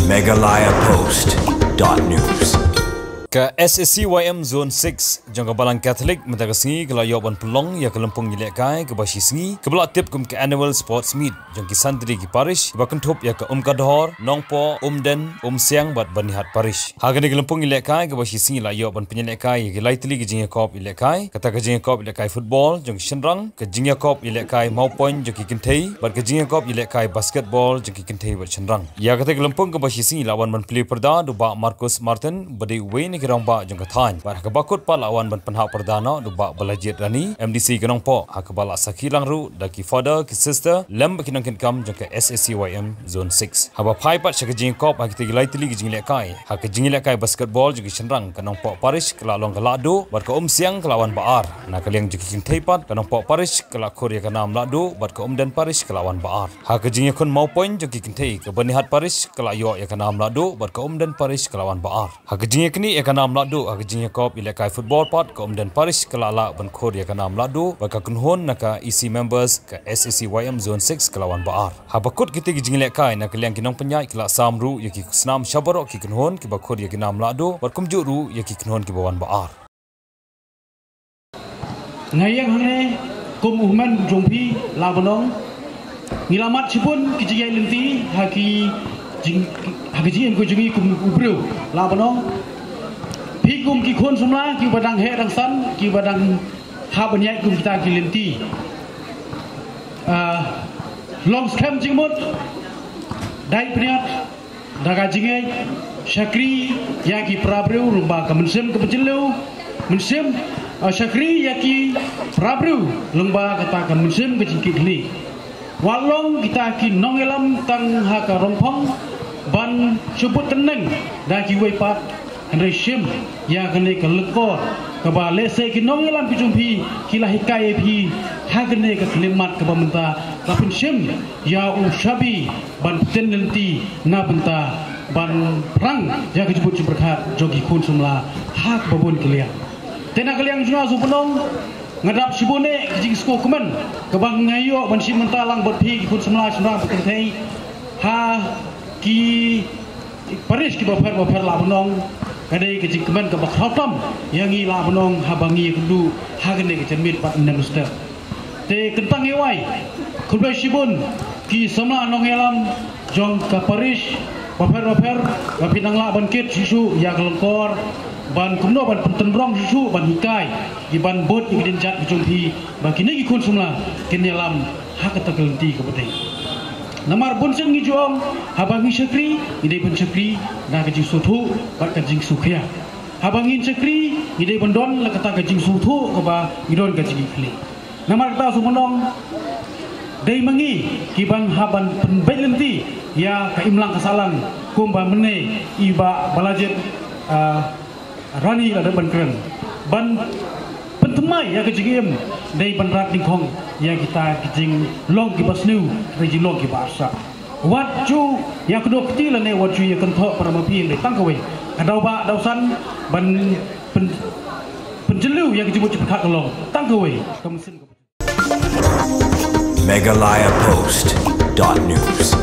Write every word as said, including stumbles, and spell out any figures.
Meghalaya Post dot news. Ka S A C Y M Zone six jong ka Balang Catholic mynta ka sngi ka la ïoh ban pynlong ïa ka lympung ïalehkai kaba shi sngi kaba la tip kum ka Annual Sports Meet jong ki san tylli ki parish, ba kynthup ïa ka Umkadhor, Nongpoh, Umden, Umsiang bad Banihat Parish. Ha kane ka lympung ïalehkai kaba shi sngi la ïoh ban pynïalehkai ïa ki lai tylli ki jingïakop ïalehkai, kata ka jingïakop ïalehkai football jong ki shynrang, ka jingïakop ïalehkai mawpoiñ jong ki kynthei bad ka jingïakop ïalehkai basketball jong ki kynthei bad shynrang. Ïa kata ka lympung kaba shi sngi la wan ban plie pyrda da u Bah Marcus Martin, ba dei uwei na ki rangbah jong ka thaiñ, bad ha kaba kut pat la wan ban pynhap pyrda noh da u Bah Balajied Rani, M D C ka Nongpoh, ha kaba la sakhi lang ruh da ki father, ki sister lem bad ki nongkitkam jong ka S A C Y M Zone six. Haba phai pat sha ka jingïakop ha kita ki lai tylli ki jingïalehkai, ha ka jingïalehkai basketball jong ki shynrang, ka Nongpoh Parish ka la long ka lah duh bad ka Umsiang ka la wan ba ar. Na ka liang jong ki kynthei pat, ka Nongpoh Parish ka la khur ïa ka nam lah duh bad ka Umden Parish ka la wan ba ar. Ha ka jingïakhun mawpoiñ jong ki kynthei, ka Banihat Parish ka la ïoh ïa ka nam lah duh bad ka Umden Parish ka la wan ba ar. Ha ka jingïaknieh ïa ka nam lah duh ha ka jingïakop ïalehkai football pat, ka Umden Parish ka la lah ban khur ïa ka nam lah duh bad ka kynhun na ka E C members ka S A C Y M Zone six ka la wan ba ar. Haba kut kita ki jingïalehkai, na ka liang ki nongpynïaid ki la sam ruh ïa ki snam sha baroh ki kynhun kiba khur ïa ki nam lah duh bad kumjuh ruh ïa ki kynhun kiba wan ba ar. Nga ïeng hangne kum u hynmen jong phi, lah ban ong ngi la mad shibun ki jingïaid lynti ha ki jing, ha ki jingim ka jong ngi kum u briew, lah ban ong phi kum ki khun samla kiba dang heh dang san, kiba dang hap ban ïaid kum kita ki lynti. Ah, long skhem jingmut, dei pynïaid da ka jingngeit, shakri ïa ki para briew lyngba ka mynsiem kaba jylliew, mynsiem, ah, shakri ïa ki para briew lyngba kata ka mynsiem ka jingkitkhlieh. Wat long kita ki nongïalam tang ha ka rongphang ban shu bud tneng da kiwei pat, hynrei shim ïa kane ka lyngkor kaba lehse ki nongïalam ki jong phi ki la hikai ïa phi ha kane ka khyllipmat kaba mynta, la pynshim ïa u shabi ban pynlynti na bynta ban phrang ïa ka jingmut jingpyrkhat jong ki khun samla ha kaba bun ki liang. Te na ka liang jong nga, Sopnong, nga dap shibun eh ka jingsngewkmen kaba nga ïoh ban shim mynta lang bad phi ki khun samla shynrang bad kynthei ha ki parish kiba pher ba pher, lah ban ong ka dei ka jingkmen kaba khraw tam ïa ngi, lah ban ong, haba ngi ïakynduh ha kane ka janmiet bad u Minister. Te kyntang ïa wai, khublei shibun ki samla nongïalam jong ka parish ba pher ba pher, ba phi nang lah ban kit shuh shuh ïa ka lyngkor ban kumno ban pyntynrong shuh shuh, ban hikai, ki ban bud ïa ki dienjat ki jong phi, ba kine ki khun samla kin ïalam ha kata ka lynti kaba dei. Namar bun sien ngi ju ong, haba ngi shakri ngi dei ban shakri da ka jingsngewthuh bad ka jingsngewkhia. Haba ngin shakri ngi dei ban don la kata ka jingsngewthuh kaba ngi don ka jingkitkhlieh. Namar kata, Sopnong, dei ma ngi ki ban hap ban pynbeit lynti ïa ka imlang ka sahlang, kumba mynne i Bah Balajied, ah, Rani la dep ban kren, ban pynthymmai ïa ka jingim, dei ban rat nyngkong ïa kita ki jinglong kiba sniew, kita ki jinglong kiba arsap. Wat ju ïakynduh kti lane wat ju ïakynthoh para ma phi, hynrei tang kawei ka daw ba daw san ban pyn, pynjylliew ïa ka jingmut jingpyrkhat ka long tang kawei ka mynsiem ka. Meghalaya Post dot news.